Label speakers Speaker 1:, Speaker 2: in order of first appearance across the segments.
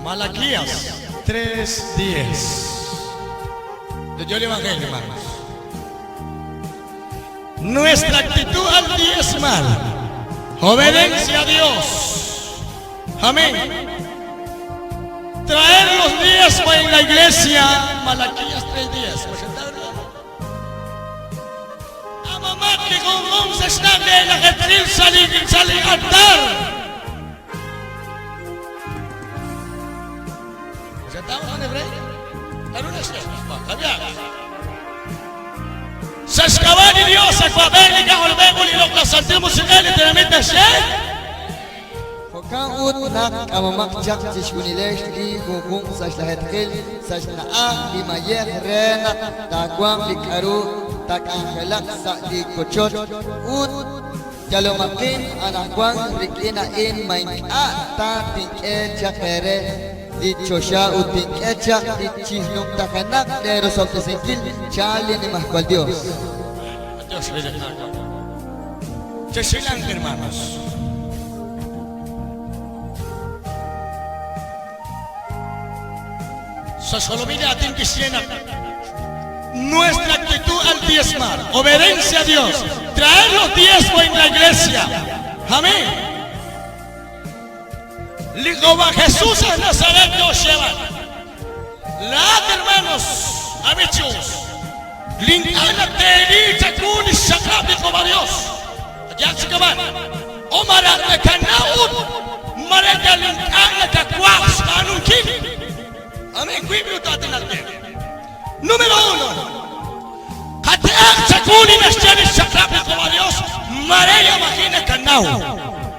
Speaker 1: Malaquías 3:10. Yo el Evangelio, hermanos. Nuestra actitud al diezmar, obediencia a Dios. Amén. Traer los diezmos en la iglesia, Malaquías 3:10. Amamak li junjunq sa' xna'aj li lajeetqil sa' li altar. Sa' xk'ab'a' li Dios, Awa'b'ej, li K'ajolb'ej ut li Loq'laj Santil Musiq'ej li tenamit naxye.
Speaker 2: Jo'kan ut naq k'amomaq chaq chixjunilex li junjunq sa' xlajeetqil sa' xna'aj li mayej re naq taawanq li k'aru taak'anjelaq sa' li wochoch ut yalomaqin anaqwan rik'in a'in ma ink'a' ta tink'e chaq eere li choxa ut tink'e chaq li chi numtajenaq leerosob'tesinkil chan li Nimajwal Yos.
Speaker 1: Chexhilanq, hermanos. Sa' xjolomil li aatin kixye naq nuestra actitud al diezmar, obediencia a Dios, traer los diezmos en la iglesia. Amén. Li Jehová Jesús aj Nazaret yo xyeeb'al. Laa'at hermanos, amichos, li ink'a' nateeli chawu li xchaq'rab' li Jehova Dios. Qayehaq chi kama'an, o malaj nakanaw ut mare yal ink'a' nakawaj xb'aanunkil. Amén. Wiib' ru taatinaq ye. Número uno, qate'aq chawu li naxye li xchaq'rab' li Jehova Dios, mare yal maji' nakanaw.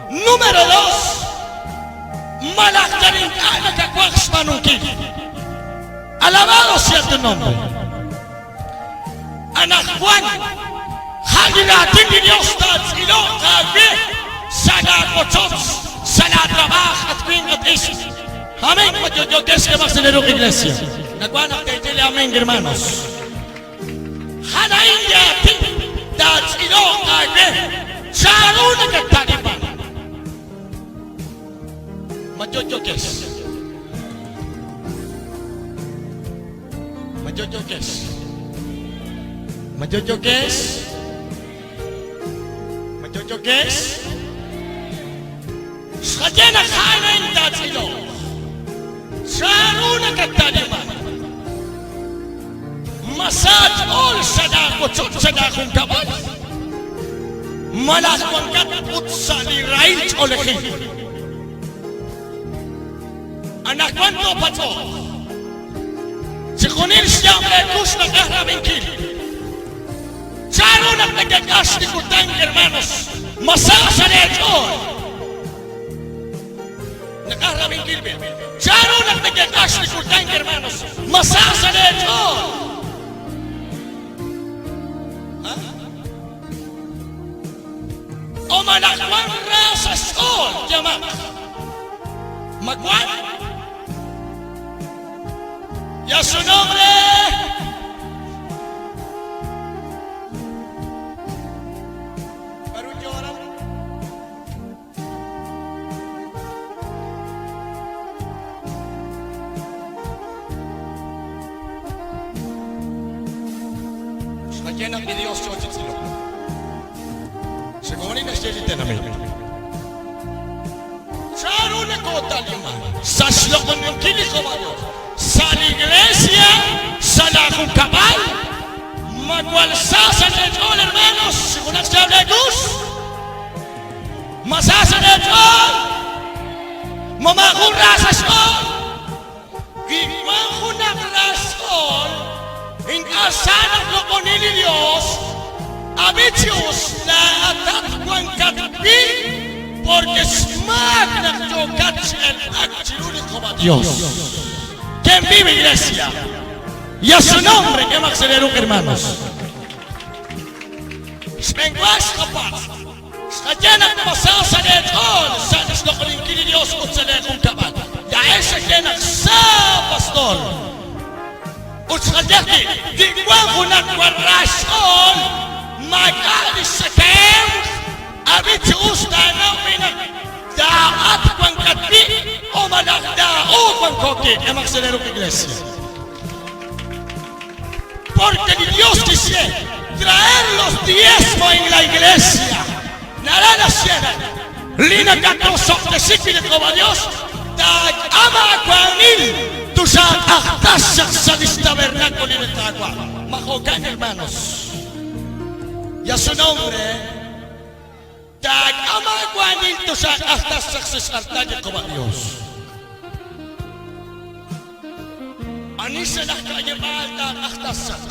Speaker 1: Número dos, malaj yal ink'a' nakawaj xb'aanunkil. Alabado sea tu nombre. Anaqwan, a' li raatin li Yos taatz'iloq aawe sa' laawochoch, sa' laatrab'aaj, at winq, at ixq. Amén. Yo'yo'kex k'emaq sa' lee ruq', iglesia. Nawank naq teeye li amén, hermanos. A'an a'in li aatin taatz'iloq aawe chanru nakatta'lib'an. Ma yo'yo'kex? Ma yo'yo'kex? Ma yo'yo'kex? Ma yo'yo'kex? Xqaye naq a'an a'in taatz'iloq. Chanru nakatta'liman? Ma sa aach'ool sa' laawochoch sa' laajunkab'al? Malaj wankat ut sa' li rahil ch'oolejil? Anaqwan toopatz'oq. Chixjunil xyaab' leekux naqaj rab'inkil. Chanru naq nekek'ax li kutan, hermanos? Ma sa sa' leech'ool? Naqaj rab'inkil b'i'. Chanru naq nekek'ax li kutan, hermanos? Ma sa sa' leech'ool? O malaj wan ra sa' xch'ool, yamaq. Ma wan? Y a su nombre. K'aru yo'oram? Xqaye naq li Dios yoo chi tz'ilok. Xekomoni naxye li tenamit. Chanru nakootalyaman sa' xloq'oninkil li Jehova Dios? Sa' li iglesia, sa' laajunkab'al, ma jwal sa sa' leech'ool hermanos chi junaq xyaab' leekux? Ma sa sa' leech'ool? Ma maajun ra sa' xch'ool? Wi wank junaq ra xch'ool, ink'a' sa naqloq'oni li Yos, ab'i chi us laa'atat wankat wi' porke xmaak naq yookat chi elq'ak chiru li Jehova Yos. Quien vive, iglesia? Y a su nombre, k'emaq sa' lee ruq', hermanos. Xb'eenwa xqapatz', Xqaye naq ma sa sa' leech'ool sa' li xloq'oninkil li Yos ut sa' leejunkab'al. Laa'ex xeye naq sa, pastor. Ut xqaye ajwi', wi wank junaq wan ra xch'ool, maak'a' li xtzakahemq, ab'i chi us taanaw wi' naq laa'at wankat wi' o malaj laa'o wanko. Koki, Emaxelero Iglesia. Porque Dios dice, traer los diezmos en la iglesia. Narana siena. Lina kakosoktesiki de Dios. Ama kwanil. Tusa aktasak sa tabernáculo de agua. Majocan, hermanos. Y a su nombre. Tag ama kwanil tusa aktasak sa altar de Dios. Anisa nakayabal tag aktasak.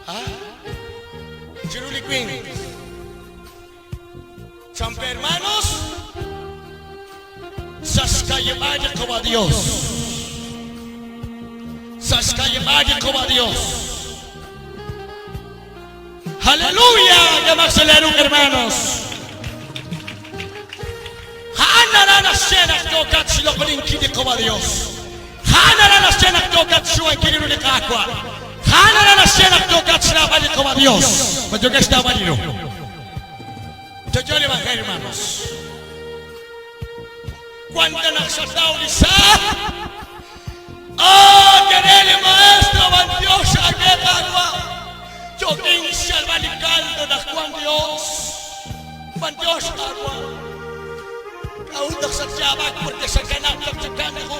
Speaker 1: Ha? Chiruli Queen. Champe hermanos, Saskayabaya como a Dios. Saskayabaya como a Dios. Aleluya, Yamaxeleru hermanos. Hanarana sena tokat silokolin como a Dios. Hanarana sena tokat suan kirirulikakwa. Hanarana sena tokat silabali como a Dios. Yo que estaba Yo el evangelio, hermanos. Cuando sa Ah, querele maestro, van Dios a que agua. Yo quince al balicaldo na Juan Dios. Van Dios agua. Kaundak sa tiyabak porque sa kanap sa kanap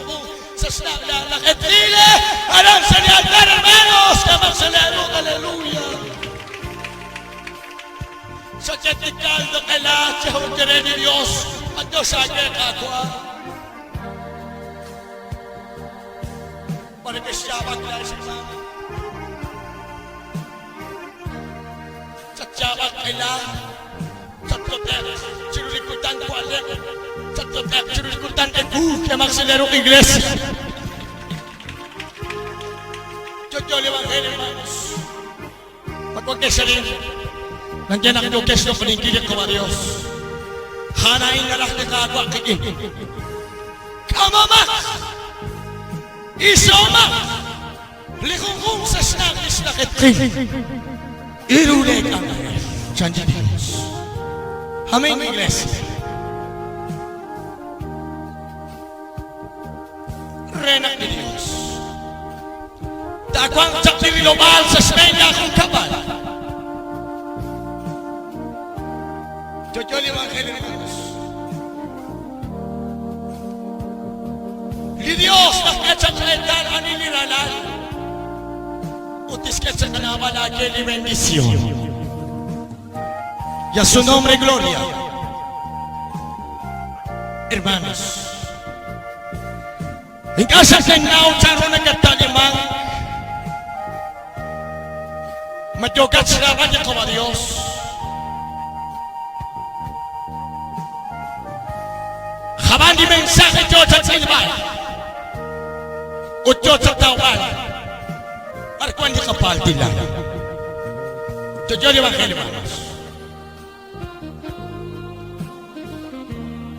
Speaker 1: sa snabla la etile aran sa altar hermanos kamaksalero aleluya. Sa caldo que la querer Dios, a Dios a que agua. Para que siya hermano. Sa tiyabak kaila, sa tlotek, sirulikutan ko alek, sa tlotek, sirulikutan eku, que maxilero iglesia. Yo el evangelio, hermanos. Pagkakesa rin, nandiyan ang yokes no kuningkilit ko a Dios. Hanain na lang kagwa kiki. Kamamak! Isoma! Likungkung sa snag islakit Irulek ang Chanji Dios. Amén, iglesia. Renak ni Dios. Dakwang tsakirilobal sa smenya akong kabal. Yo el evangelio, hermanos. Li Dios naketsa aniliralal. Utis que se la que bendición. Y a su nombre gloria. Hermanos. En casa se nao charo nagkatalimang Madyogat sila como a Dios. Habang di mensaje yo sa silbay. Utyo sa tawan. Arkuan di kapal lang. Yo el evangelio, hermanos.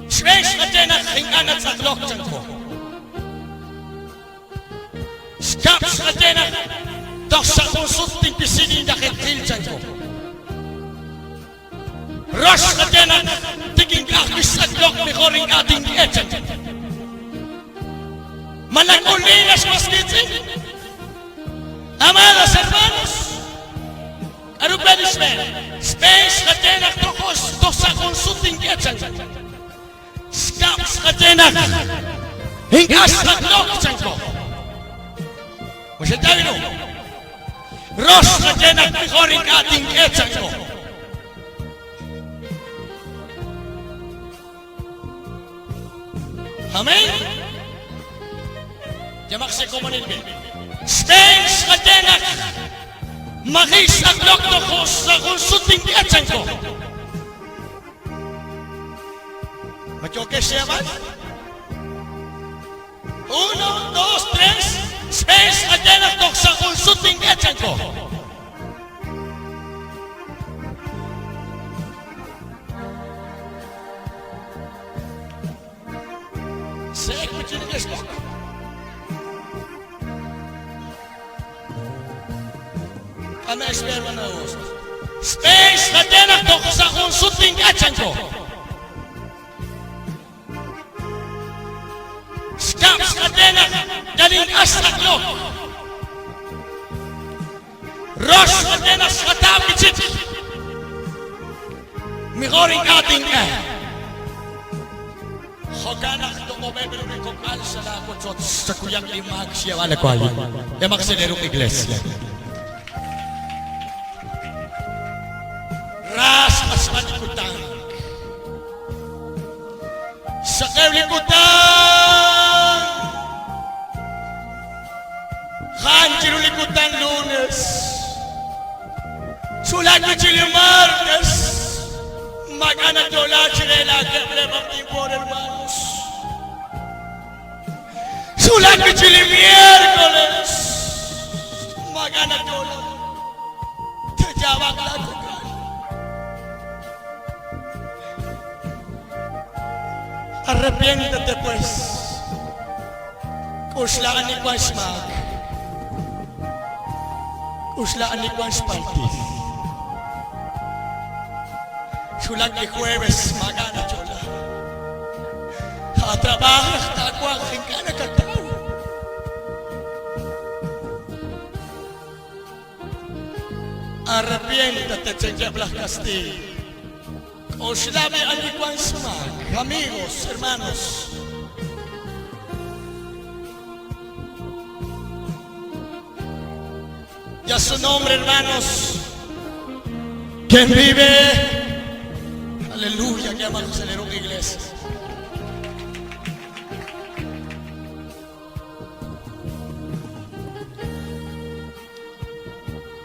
Speaker 1: Sves na hinganat sa klok ko. Skaps na tena Doch sa konsulting pisinin dakitil ko. Rosh na tena tiging akis at lok mejor ating etchan. Managulinas mas kitsin. Amados hermanos, Arupenis men, space na tena tokos to sa konsulting etchan. Skaps na tena hingas at lok ko. Masyadawin Ros na tena mejor ating etchan ko. Amén. Yamak si komunilbi. Space na tena Makis at lokto ko sa konsulting etchan ko. Machoke siya ba? Uno, dos, tres. Space na tena sa konsulting etchan ko. Sek mo Kami espero na us. Space na tena to sa konsulting etchan ko. Naxtz'aqlok. Rox mate naxk'atab' li chik. Mejor ink'a' tink'e. Jo'kan naq toq'ob'eb' ru li kok'al sa' laawochoch, chakuyaq li maak xyeeb'al li waay. Emaq sa' lee ruq' iglesia. Ra xq'axb'al li kutan. Saqew li kutan. Jan chiru li kutan lunes. Chulak wi' chi li martes. Maak'a' nayo'la chire laakeb' Martín por hermanos. Chulak wi' chi li miércoles. Maak'a' nayo'la. Te'yaab'aq laakok'al. Arrepiéntete pues. K'oxla ani wank xmaak. K'oxla ani wank xpaltil. Xwulak li jueves maak'a' nachola. Aatrab'aaj naq taawanq ink'a' nakataw. Arrepiéntate, chankeb' laj Kastiiy. K'oxla b'i ani wank xmaak, amigos, hermanos. Y a su nombre, hermanos. Quien vive, aleluya, que ama a una iglesia.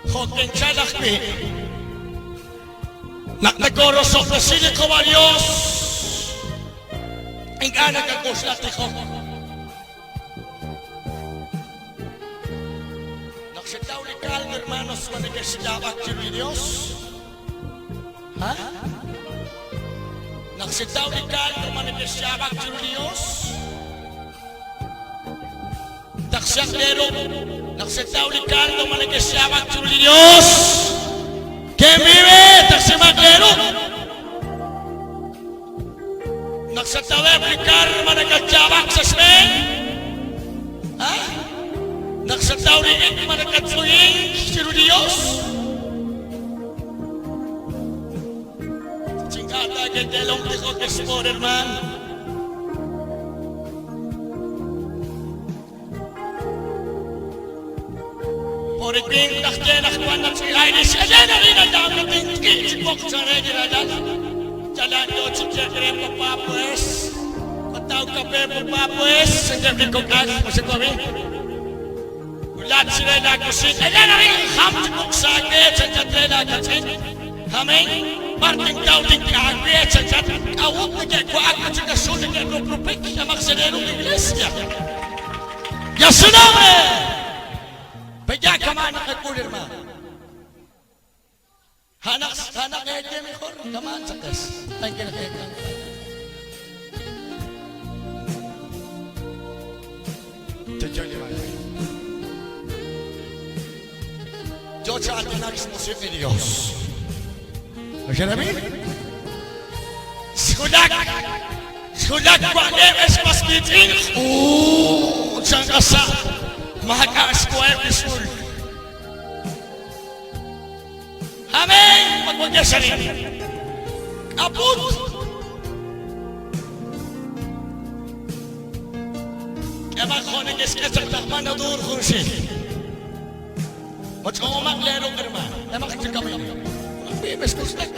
Speaker 1: Jo' ke'chal ajwi' naq nokorosob'tesi li Qawa' Dios, ink'a' nakak'oxla tijok. Naq xetaw li caldo, hermanos, ma nekexyaab'ak chiru li Dios? Ha? Naq xetaw li caldo, ma nekexyaab'ak chiru li Dios? Taqsaq leeru naq xetaw li caldo ma nekexyaab'ak chiru li Dios. Quien vive, taqsimaq leeru. Naq xetaweb' li kar ma nakatyaab'ak sa' xb'een. Ha? Naq xetaw li ik ma nakattz'uyink chiru li Dios. Chink'a' taaketelom tijok espor, hermano. Por winq laj ye naq wan nach'i'ay li x'Elena li ralal ut ink'i' chi woq cha re li ralal. Yalan yo chi yek re papá pues. Qataw kape papá pues, chankeb' li kok'al, ma xe'wab'i? Wulak chire laakuxin, Elena rin jam chi woq sa' aawe chanchat re laakach'in. Amén. B'ar tintaw tink'aawe chanchat k'a'ut neke'wa'ak ut chi kaxul neke'ruprupik yamaq sa' lee ru iglesia. Y a su nombre. Peya kama' naqak'ul hermano. A'anaq a'anaq eeye mejor kama'an chaqex. Thank you. Yo chi aatinak xmusiq' li Dios. Jeremías. Xwulak, xwulak wa'leb' ex was wiitz'in. Uu, chan k'asa', maak'a' xwaheb' li xul. Amén. Ma wankex arin. K'aput. K'emaq jo' neke'xk'e chaq laj mano dur junxil. Moch'omaq leeruq' hermano. K'emaq chi kamino. Vives usted.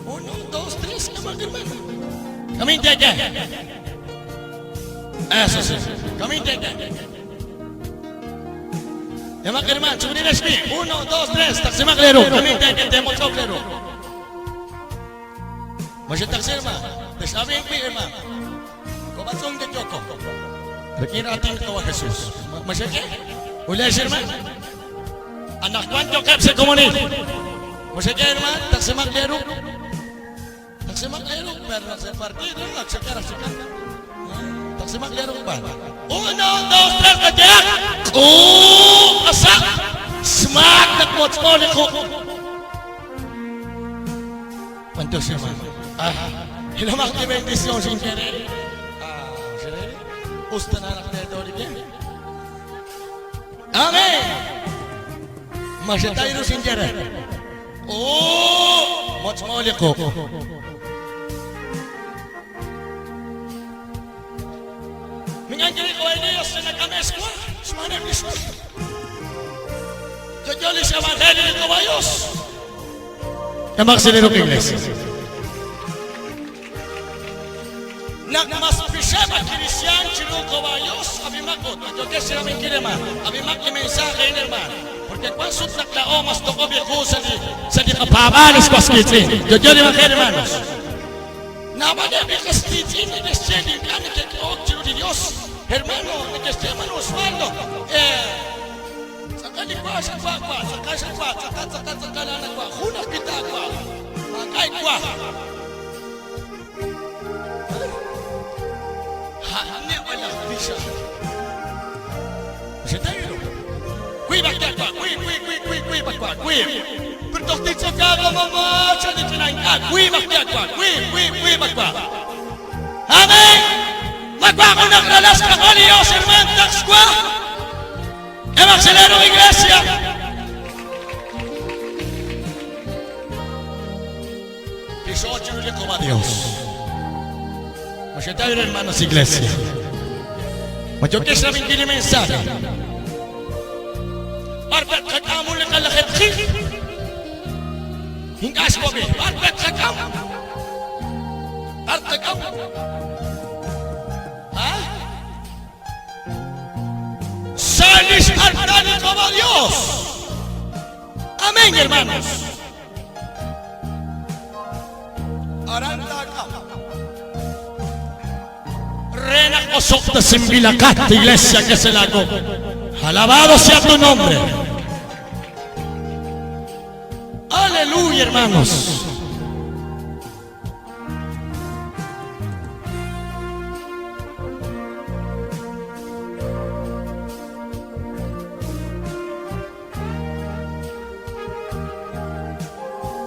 Speaker 1: Uno, dos, tres, k'emaq hermano. Kamin teke. Eso sí. Kamin teke. K'emaq hermano. Chubunilex wi. Uno, dos, tres. Taqsimaq leeruq'. Kamin teke. Temoch'ok leeruq'. Ma xetaqsi hermano. Tex'ab'ink wi hermano. Kob'atz'unk de yoko. Rik'in raatin Qawa' Jesús. Ma xek'e? Ulex hermano. Anaqwan yookeb' sa' komonil. Ma xek'e hermano, taqsimaq leeruq'. Taqsimaq leeruq' pero naq sa' partido ak xek'e raj chikan. Taqsimaq leeruq' b'an. Uno, dos, tres, qayehaq. K'uub' asa'. Xmaak naq moch'mo li quq'. B'antiox hermano. Ah, ilomaq li bendición xink'e re. Ah, xere. Us tana naq teeto li ke. Amén. Ma xetay ru xinye re. Oh, mochmo li quq. Mingan kiri ko Elias na nagkameskwa, xmaneb li xul. Yo lix evangelio li caballos. Emak iglesia. Naq mas pixeba cristian chiru caballos, abimakot. Yo que será mi kirema. Abimak li mensaje en hermano. Porque cuando sut naklao mas toko biku sa di sa di kapabalis paskitin. Yo yo evangelio hermanos. Nabane bi kastitin ni descending kan que chiru di Dios. Hermano, ni que esté hermano Osvaldo. Saka ni kwa sa kwa kwa, saka sa kwa, saka saka saka na kwa, huna kita kwa. Makay kwa. Ha ne wala bisa. Setayo. Kui ba kwa kui kui kui kui kui ba kwa kui. Pero ti ka mama cha di tinang ka kui ba kwa kui kui kui ba kwa. Amén. Magwa ko nakralas ka Dios, hermano, taxkwa. Evangelero iglesia. Pisocho como a Dios. Masyadyo hermanos iglesia. Yo que saben que mensaje. Arbet kakamu le kalakhet khil. Hingas ko be. Arbet kakamu. Arbet kakamu. Ha? Salis altani como Dios. Amén, hermanos. Rena osokta simbilakat, iglesia que se la hago. Alabado sea tu nombre. Aleluya, hermanos.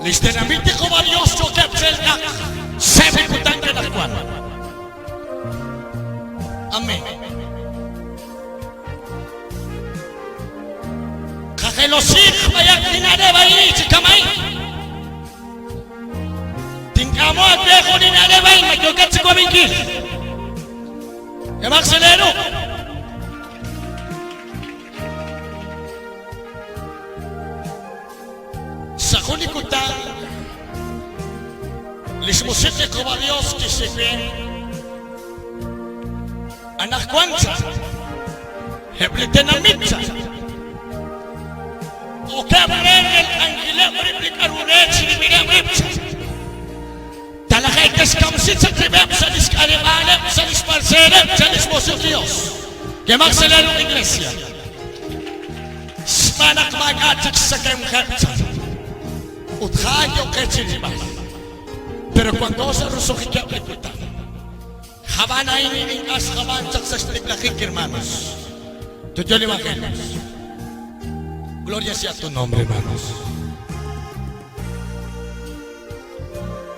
Speaker 1: Listenamiti como a Dios yo que Sebi kutang kedakwan. Amén. Kakelosik mayak dinade bayi chikamay. Tingkamo at beko dinade bayi magyokat si kwamingki. Emak selero. Sa kunikutan, lismusik ko Dios kisipin, anak kwanza, heblitenamitza, o kebrengel angile riblik arurech ribile ribcha. Talakay kaskamsit sa kribep sa diskalibane sa disparcere sa dismusik Dios. Que maxelero iglesia. Spanak mag-atak sa kemkepsa. Uthayo kechilibal. Pero cuando se rusujikia Habana ini as haban hermanos. Yo el evangelio. Gloria sea tu nombre, hermanos.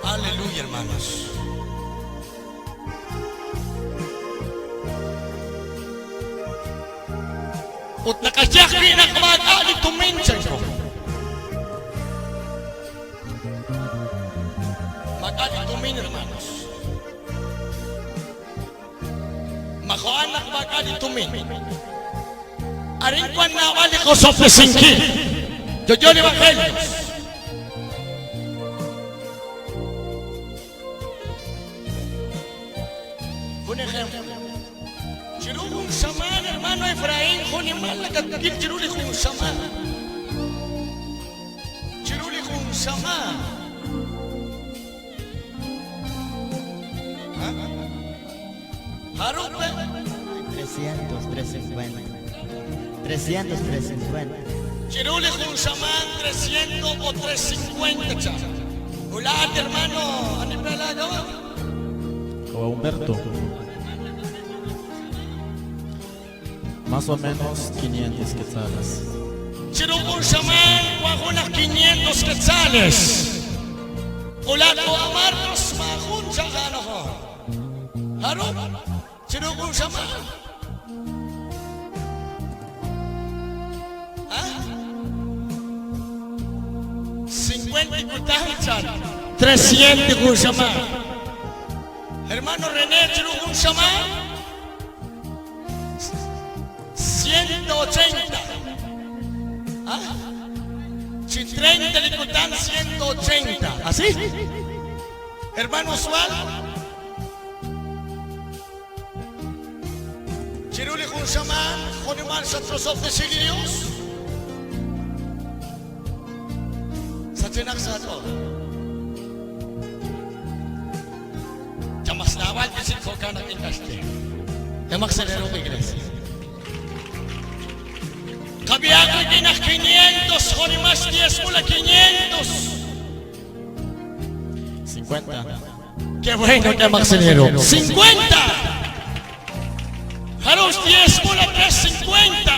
Speaker 1: Aleluya, hermanos. Ut nakasyak pinakamagali tuminsan ko. Magali tumin, hermanos. Makoanak magali tumin. Arin kwan na wali ko sa pesingki. Yo yo evangelio. Un ejemplo. Chirul saman, hermano Efraín, junimal la katkil chiruli jun saman. Chiruli jun saman. Harupe.
Speaker 2: 300, 350. 300, 350.
Speaker 1: Chiruli jun saman 300 o 350 cha. Ulat hermano, ano pala gawa?
Speaker 3: O Humberto. Más o menos 500 quetzales.
Speaker 1: Chirukun saman, wajuna 500 quetzales. Ulat o amartos mahun sa ano ko. Harup, chirukun saman. 50 kutan chan. 300 jun xamaan. Hermano René chiru jun xamaan. 180. ¿Ah? Si 30 li kutan 180. ¿Así? Hermano Osvaldo. Chiru li jun xamaan, jo'nimal xatrosob'tesi li Dios. Sachenaq sa ato. Chamas nawal kisik jo'kan naq ink'axte. Yamak celero iglesia. Kabiyak rik'in 500, jo'nimal 10 mula 500.
Speaker 3: 50.
Speaker 1: Qué bueno que Maxinero. 50. Jarus 10 mula 350.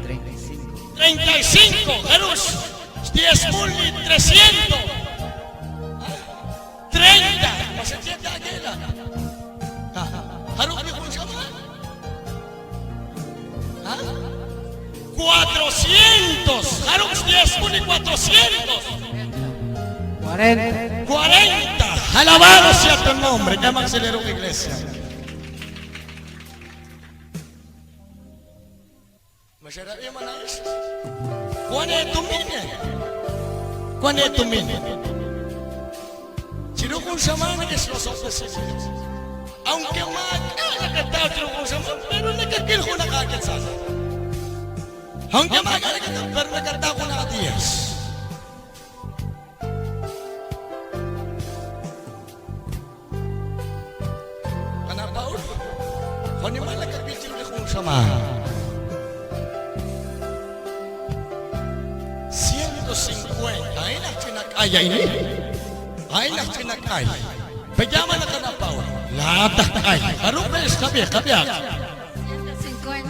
Speaker 2: 35.
Speaker 1: 35. Jarus 10 muli 300. 30. Masentiende aquella. Jarus ni jun xamaan. ¿Ah? 400. Jarus 10 muli 400.
Speaker 4: 40.
Speaker 1: 40. Alabado sea tu nombre. Llama acelero iglesia. ¿Cuál es tu mine? ¿Cuál es tu mine? Chiru jun xamaan que es los ofrecidos. Aunque maak'a chiru jun xamaan, pero nakakil jun nakaketsal. Aunque maak'a pero nakatao jun nakatiyas. Kana Paul? Jo'nimal nakakil chiru li jun xamaan. 150. Ay nak chinakay ini. Ay nak chinakay. Pagyaman na ka na Paul. Lahat ay. Harupes kabi kabiyak.
Speaker 5: 150.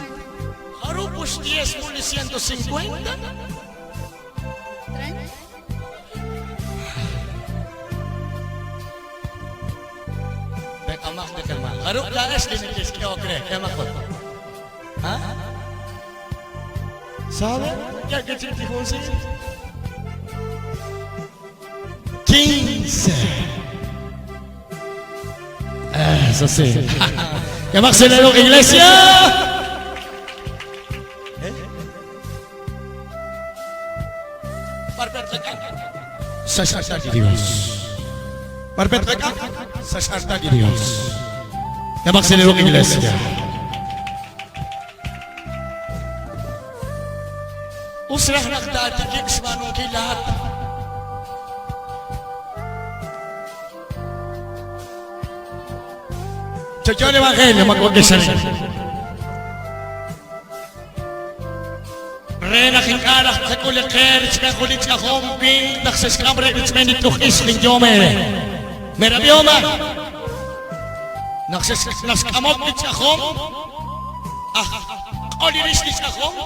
Speaker 1: Harupos 10 muli 150.
Speaker 5: 30.
Speaker 1: Bek amak de kalma. Harup la es dinikis ke okre. Emak ko. Ha? ¿Sabe? ¿Qué que chiti 15. Eso sí. ¿Qué más celebro iglesia? ¿Eh? Sa sarta di Dios. Sa sarta di Dios. ¿Qué más celebro iglesia? Usrah nagtatikip sa manong kilat. Chocho el Evangelio, makwag-isarin. Rena kinkarach kakuliker, chkakulit kahomping, takseskamre itzmenit tukis linyome. Merabioma. Nakses naskamok itzahom. Ah, oliris itzahom.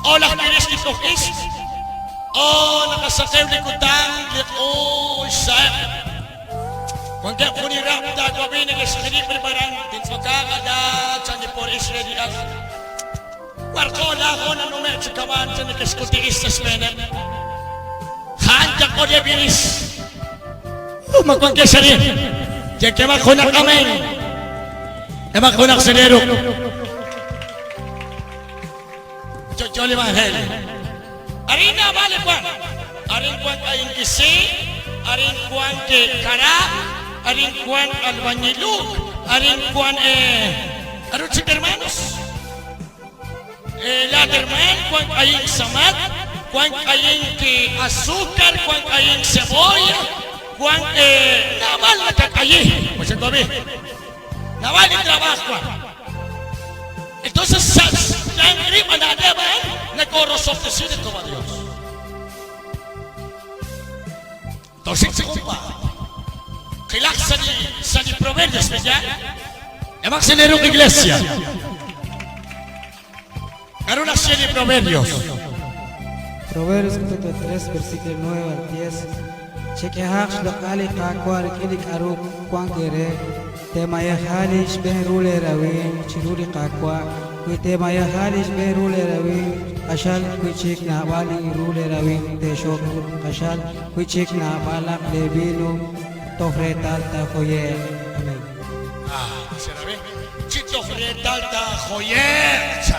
Speaker 1: Olak niris itukis. Oh, nakasakew likutang liko sa Kung kaya kunirap da gawin ng eskrip preparan din sa kakada sa ni por Israel ang Warkola ko na numet sa kawan sa nikaskuti is sa spenen. Hanja ko de biris. Umagwang kaya rin. Diyan kaya makunak kami. Ema kunak sa lero. Chocho el Evangelio. Arina vale kwan. Arin kwan kayong kisi. Arin kwan ke kara. Arin kwan albañiluk. Arin kwan eh. Arun si hermanos. Laterman, kwan kayong samat. Kwan kayong ki azúcar. Kwan kayong cebolla. Kwan eh. Namal na kakayi. Pues entonces, Naval y trabajo. Entonces, sangre manadeba, nagkorosoftesin ito ba Dios? Entonces, compa, kilak sa ni sa ni Proverbios, ¿verdad? Emang sinero iglesia. Karon na siya ni Proverbios.
Speaker 4: Proverbios capítulo 3, versículo 9 al 10. Chekehaq xloq'al li Qaawa' rik'in li k'aru wank eere. Temayejal li xb'een ru leerawimq chiru li Qaawa' Wi teemayeja li xb'een ru leerawimq, q'axal wi' chik naab'al li ru leerawimq teexok ut q'axal wi' chik naab'alaq leevino toj reetal taajoye'q. Amén.
Speaker 1: Ah, será Chi toj reetal taajoye'q. Cha.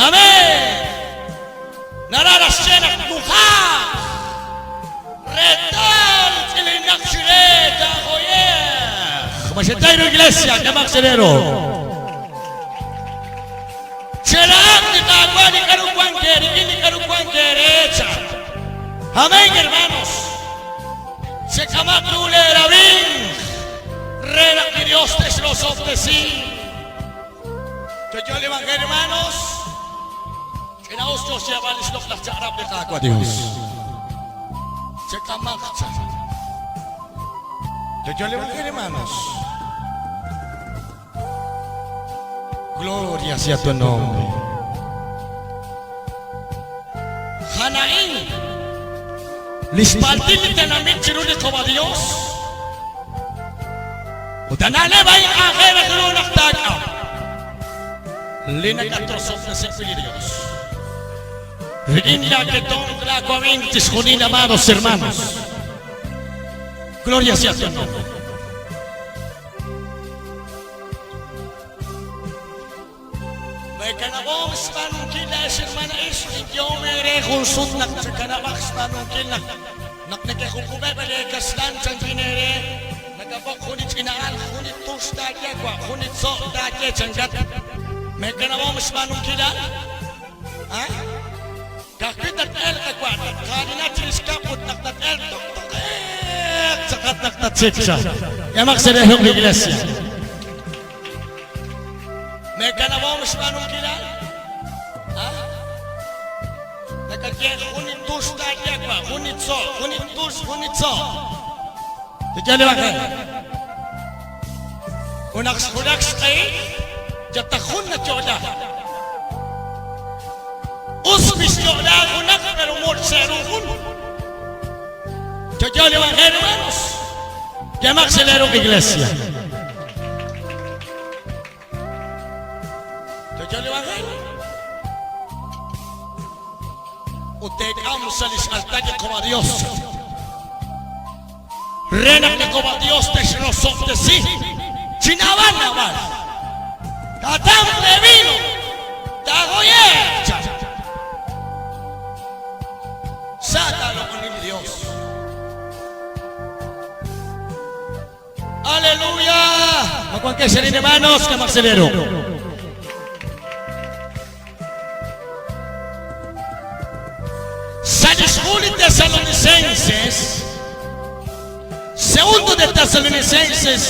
Speaker 1: Amén. Naraj naxye naq tnujaq reetal tz'ilinaq chire taajoye'q. Ma xetay ru iglesia, k'emaq chire ru. Cherahaq li Qaawa' li k'aru wank eerik'in, li k'aru wank eere, cha. Amén, hermanos. Chek'amaq ru leerawimq re naq li Dios texrosob'tesi. Yo'yo li Evangelio, hermanos. Ch'ina'us yo xyeeb'al li xloq'laj chaq'rab' li Qaawa' Dios. Chek'amaq chaq. Yo'yo li Evangelio, hermanos. Gloria sea tu nombre. Janaín, li xpaltil li tenamit chiru li Qova Dios. Ut a na'leb' a'in aajel raj ru naq taak'am li nakatrosob'tesi wi' li Dios. Rik'in laa ketomq, laa wawimq, chixjunil, amados hermanos. Gloria sea tu nombre. Meekanab'om xb'aanunkil laa'ex hermana ixq, inyehom eere jun sut naq chekanab'aq xb'aanunkil naq naq nekejunkub'eb' lee kaxlan chankin eere, nakab'oq jun li ch'ina al, jun li tux taaye wa', jun li tzo' taaye chankat. Meekanab'om xb'aanunkil a'an. Ha? Ka'ajwi' tat-elq wa', tatqaalina chirix kab'l ut naq tat-elq toj toq'eq tz'aqat naq tatxik cha. K'emaq sa' reheb' li iglesia. Meekanab'om xb'aanunkil a'an. Ha? Nakaye jun li tux taaye wa', jun li tzo', jun li tux, jun li tzo'. Tiyal li Evangelio. Ut naq xwulak xq'ehil, yal ta jun nayo'la. Us wi xyo'la junaq, pero mol xe'ru jun. Yo'yo li Evangelio, hermanos. Yemaq xeleru iglesia. Yo'yo li Evangelio. Ut teek'am sa' lix altar li Qova Dios. Re naq li Qova Dios texrosob'tesi chi naab'al naab'al. Taatamq lee vino, taahoye'q chan. Sa taaloq'oni li Dios. Aleluya! Ma wankex arin hermanos, que marcelero. Sa' lix hu li Tesalonicenses, Segundo de Tesalonicenses,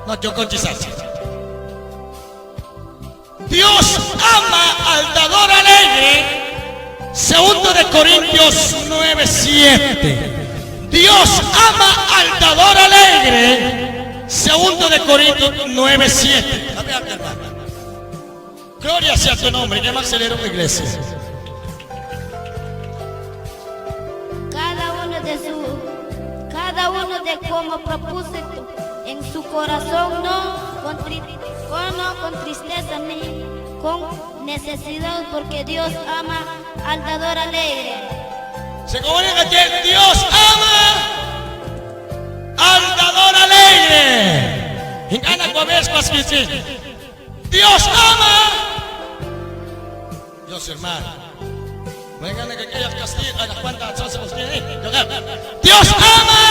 Speaker 1: no, yo con Dios ama al dador alegre, Segundo de Corintios 9:7. Dios ama al dador alegre, Segundo de Corintios 9:7. Gloria sea tu nombre. ¿Qué más celebra una iglesia?
Speaker 6: Cada uno de su, cada uno de como propósito en su corazón, no con, tri- no con tristeza ni con necesidad, porque Dios ama al dador alegre.
Speaker 1: Se comunica que Dios ama al dador alegre. Ink'a' nawab'i pasquichin. Dios ama. Dios hermano. Vengan a que aquellas castillas a las cuantas Dios ama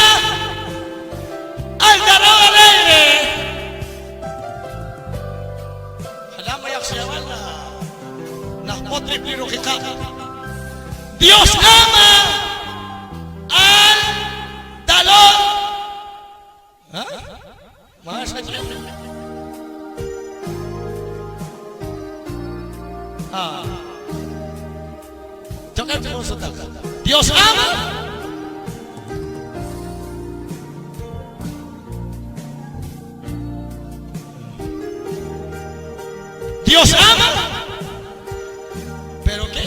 Speaker 1: al dador alegre. Dios ama al dador. ¿Ah? Más allá. Ah. Dios ama. Dios ama. ¿Pero qué?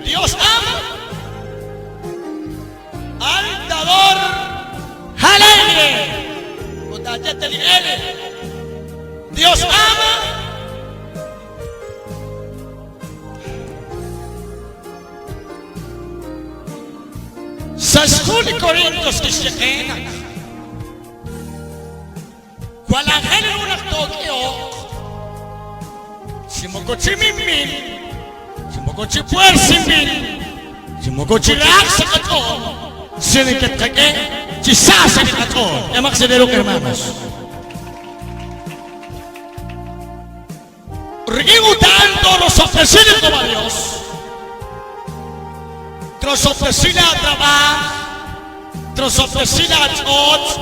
Speaker 1: Dios ama al dador alegre. alegre. Dios ama. Sa xhu li Corintios kixye qe naq jwal aajel ru naq took'ihoq chi moko chi minb'il, chi moko chi puersinb'il, chi moko chi rahaq sa' qach'ool, sino que tqak'e chi sa sa' li qach'ool. K'emaq sa' lee ruq', hermanos. Rik'in utan toorosob'tesi li Q'uma Dios. Trosob'tesi laatrab'aaj, trosob'tesi laach'och',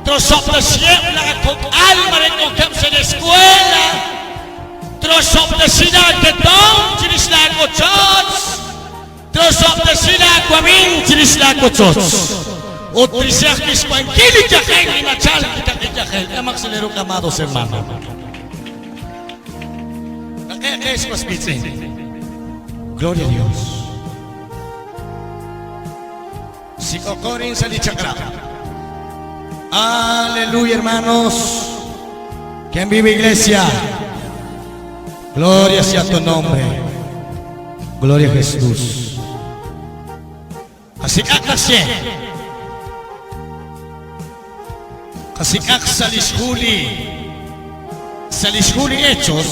Speaker 1: trosob'tesiheb' laakok'al mare k'ojkeb' sa' li escuela, trosob'tesi laaketomq chirix laawochoch, trosob'tesi laawamiiw chirix laawochoch. Ut trisi ajwi' xwankil li yajel li nachalk li kaqi yajel. K'emaq sa' lee ruq', amados hermanos. Gloria a Dios. Sik'oqorin sa' li chaq'rab'. Aleluya, hermanos. ¿Quién vive, iglesia? Gloria sea tu nombre. Gloria a Jesús. Qasik'aq naxye. Qasik'aq sa' lix hu li sa' lix hu li Hechos.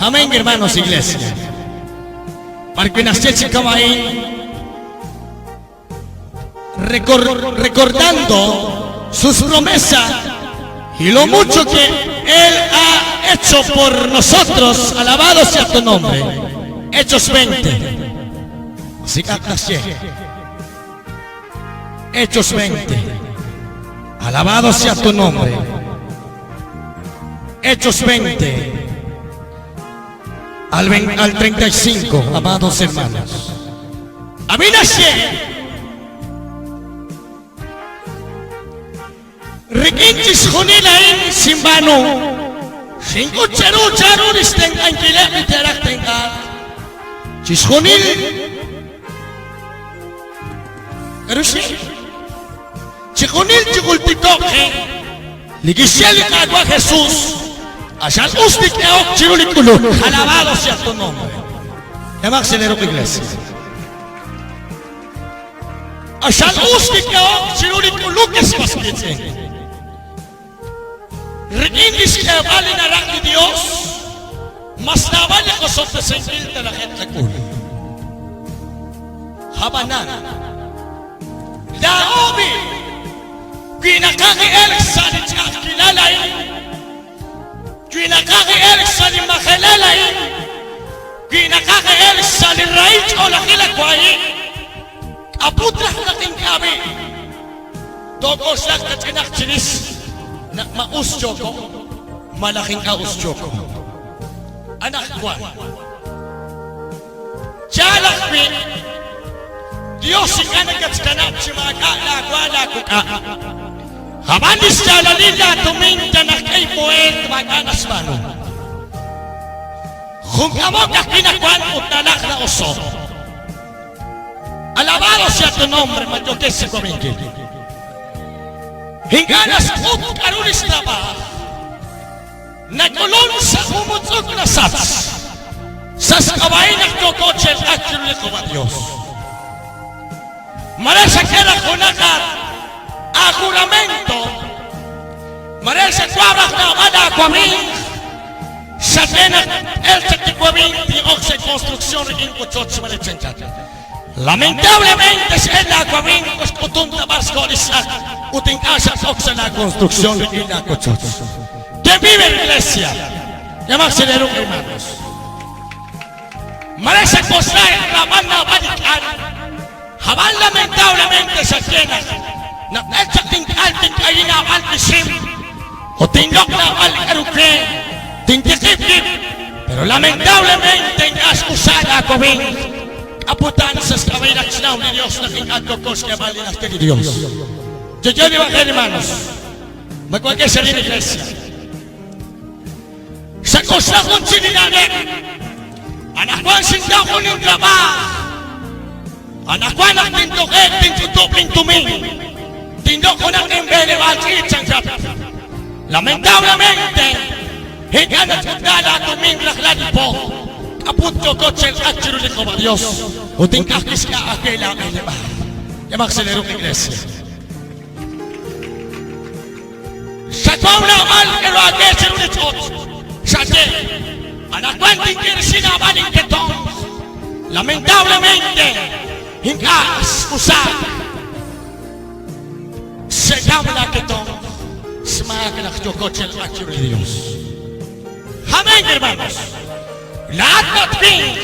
Speaker 1: Amén, hermanos, iglesia. B'ar wi' naxye chi kama'in, recordando sus promesas y lo mucho que Él ha hecho por nosotros, alabado sea tu nombre. Hechos 20. Hechos 20. Alabado sea tu nombre. Hechos 20. Al, al 35, amados hermanos. A mí Rik'in chixjunil a'in xinb'aanu, xink'ut cheru chanru li xtenq'ankileb' li te'raj tenq'aak. Chixjunil k'aru xye? Chixjunil chijultiko'q qe li kixye li Qaawa' Jesus, q'axal us li k'ehok chiru li k'uluk. Alabado sea tu nombre. K'emaq sa' lee ruq', Iglesia. Q'axal us li k'ehok chiru li k'uluk, ex was wiitz'in. Rik'in li xk'eeb'al li naraj li Dios, mas naab'al li qosob'tesinkil talaje'q qak'ul. Ab'anan, laa'o b'i', wi naqaj elk sa' li ch'a'ajkilal a'in, Wi naqaj elk sa' li majelal a'in, wi naqaj elk sa' li rahil ch'oolejil a'in, k'a'ut raj naq ink'a' b'i' took'oxlaq kach'inaq chirix naq ma us yooko malaj ink'a' us yooko? Anaqwan, yaal ajwi', Dios ink'a' nakatxkanab' chi maak'a' laawa laawuk'a'. Ab'an li xyaalalil laatumin yal aj k'e b'oheelt maak'a' naxb'aanu. Jun k'amok ajwi' nawank ut nalaj na'oso'. Alabado sea tu nombre, ma yookex chi wab'inkil. Ink'a' naxk'ut k'aru li xtrab'aaj. Nak'ulunk sa' jun mutz'uk nasach. Sa' xk'ab'a'in naq yooko chi elq'ak chiru li Q'uba Dios. Mare xak'e raj junaq aajuramento, mare xawa' raj naab'al aawamiig, xak'e naq t-elq chaq li wamiig tin'ok sa' construcción rik'in wochoch mare chanchan. Lamentablemente x'el laawamiig moko xk'utum ta b'ar xko' li xtz'aq ut ink'a' xat-ok sa' laaconstrucción rik'in laawochoch. ¿Quién vive en iglesia? Llamaq sa' lee ruq', hermanos. Mare xak'oxla raab'al naab'al li k'al. Ab'an lamentablemente xaye naq naq el chaq tink'al tink'ayi naab'al ixim ut tinloq' naab'al li k'aru we tintiqib' wib'. Pero lamentablemente ink'a' x'usa laawamiig. K'aputan sa' xk'ab'a'il ak xnaw li Dios naq ink'a' yooko xk'eeb'al li naxye li Dios. Yo'yo li evangelio, hermanos. Ma wankex arin, iglesia? Xak'oxla jun chik li na'leb'. Anaqwan xintaw jun intrab'aaj. Anaqwan naq tintoje'q tinch'utub' lintumin. Tinloq' junaq inb'eleb'aal ch'iich', chankat. Lamentablemente, ink'a' nach'utla laatumin rajlal li po. K'aput yooko chi elq'ak chiru li Jehova Dios ut ink'a' kixk'a aawe laab'eleb'aal. K'emaq sa' lee ruq' Iglesia. Xawaw naab'al k'aru aawe chiru li ch'och'. Xaye, Anaqwan tink'irisi naab'al inketomq. Lamentablemente, ink'a' x'usaak. Xe'kam laaketomq xmaak naq yooko chi elq'ak chiru li Dios. Amén, hermanos. Laa'at tatwinq.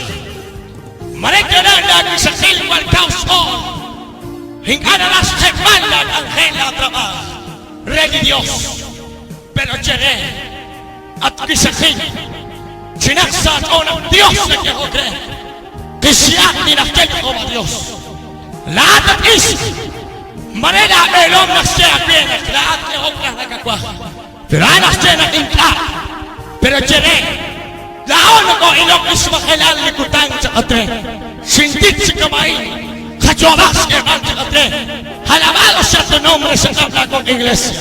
Speaker 1: Mare yalaq laawixaqil jwal kaw xch'ool. Ink'a' naraj xjek'b'al laak'anjel laatrab'aaj re li Dios. Pero ye re, At wixaqil, chinaq sa' aach'ool naq Dios nak'ehok re. Qixyaq li naxye li Jehova Dios. Laa'at at ixq, mare laab'eelom naxye aawe naq laa'at k'ehok raj nakawaj. Pero a'an naxye naq ink'a'. Pero ye re, Laa'o noko'ilok li xmajelal li kutan chaq'at re. Xintik chi kama'in, qayoob'aq xk'eeb'al chaq'at re. Alabado sea tu nombre, se habla con iglesia.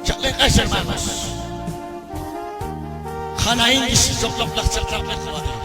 Speaker 1: Chaq'lenqex, hermanos. Janaín kixch'oqloq laj chaq'rab' li Jehova Dios.